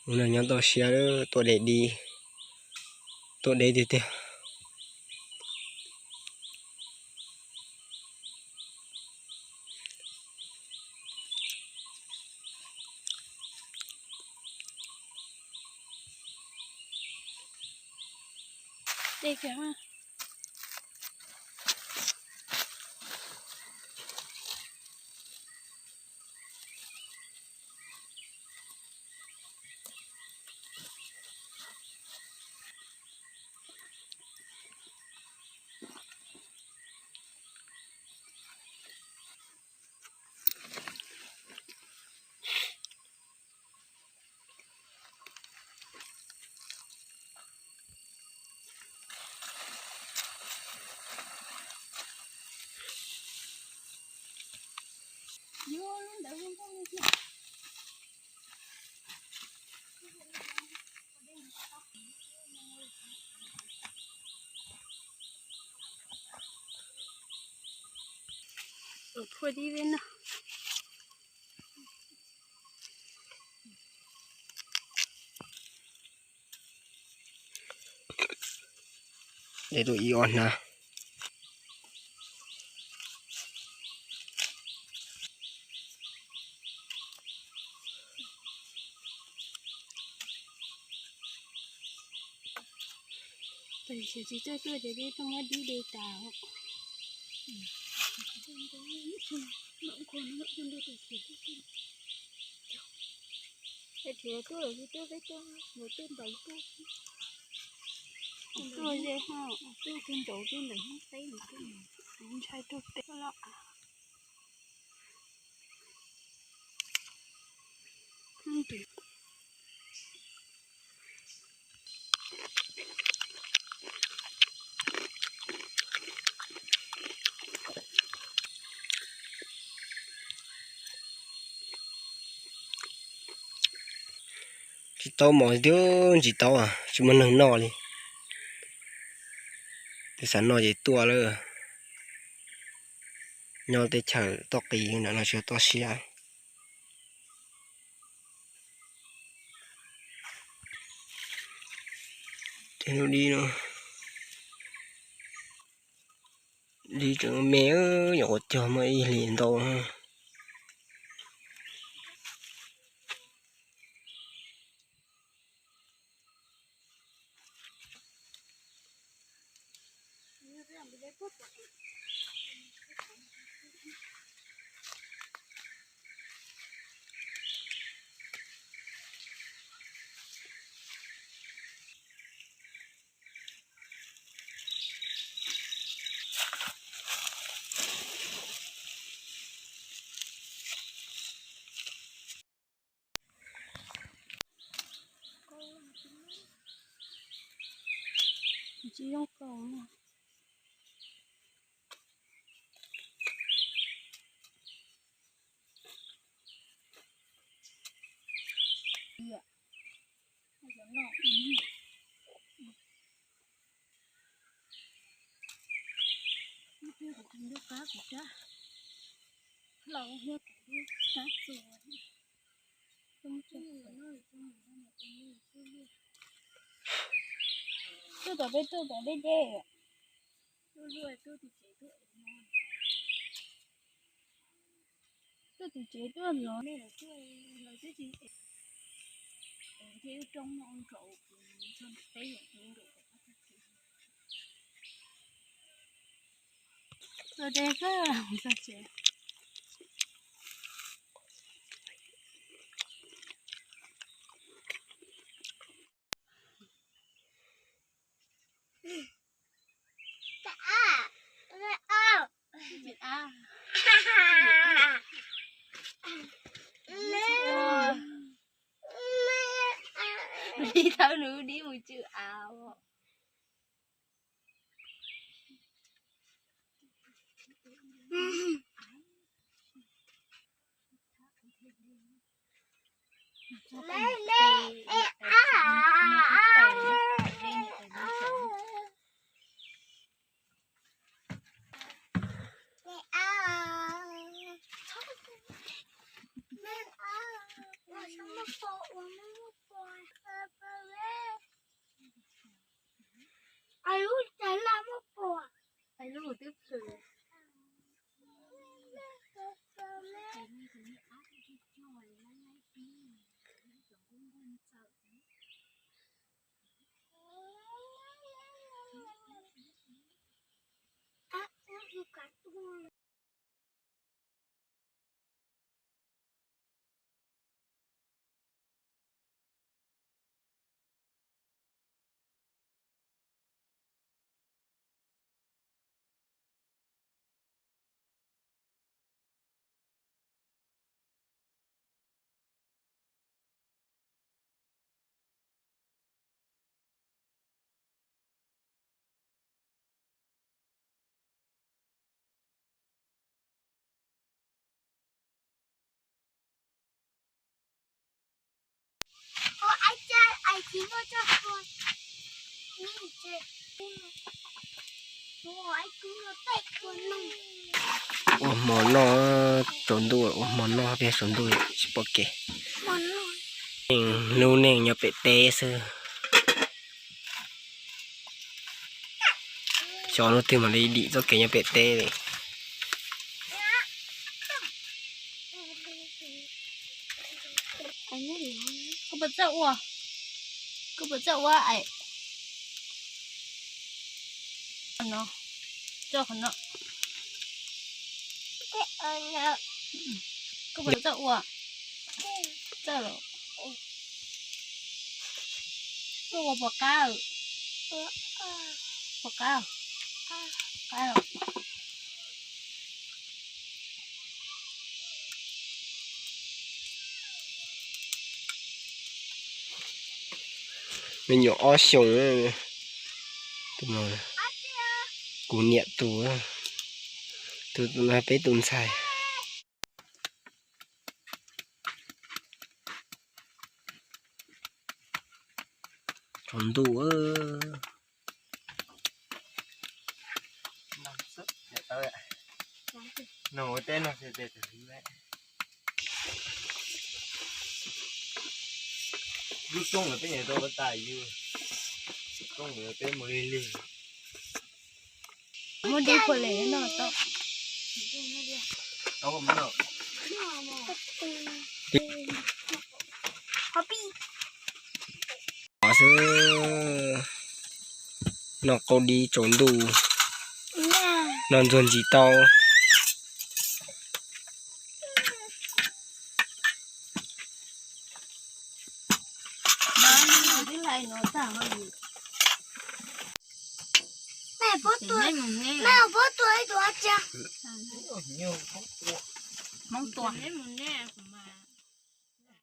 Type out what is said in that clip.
Tus no nyob toj siab, tuaj deb dib, tuaj deb tiag tiag. Phua dib veb no. Dej tuaj ib ob hnab. Tsis tuaj tuaj ces peb tuaj muab dib de tas. Tuaj tuaj ze, tuaj nraud tuaj ntawm hnub teb ntshai tuaj pem lawm. Tsis tau mov thiab, tsis tau, tsis muaj neeg noj li. Twb xav noj ces tuaj lawm. Nyob teb chaws toj qis ntawm no tsis toj siab. Ces lub dib no, dib tseem me, nyuam qhuav cog muaj ib hlis ntau. Tsis zoo kaus na. Tuaj tom peb tuaj tom deb deb. Tuaj tim tsev tuaj los. Los deb kawg txog tsev. Dib thawb nws dib mus tsw av. Ua hmo noj, tsaus ntuj ua hmo noj, peb tsaus ntuj tsis pom kev. Neeg hlub neeg nyob pem teb xwb. Xyov hnub twg mam li dim txoj kev nyob pem teb li. Koj puas txawj ua, koj puas txawj ua es no, tso qhov no. Koj puas txawj ua? Txawj los? Koj ua puas qab? Puas qab? Qab los. Me nyuam ob xyoos, tus no kuv niam tus, tus no peb tus ntxhais. Tsaus ntuj. Lub rooj no peb nyiam rau ua tas yus, rooj no peb mus lig lig. Muab dib puag lem no tau. Xwb, noj qaub dib tsaus ntuj, noj ntxuag ntsis tau. Hmoob tua.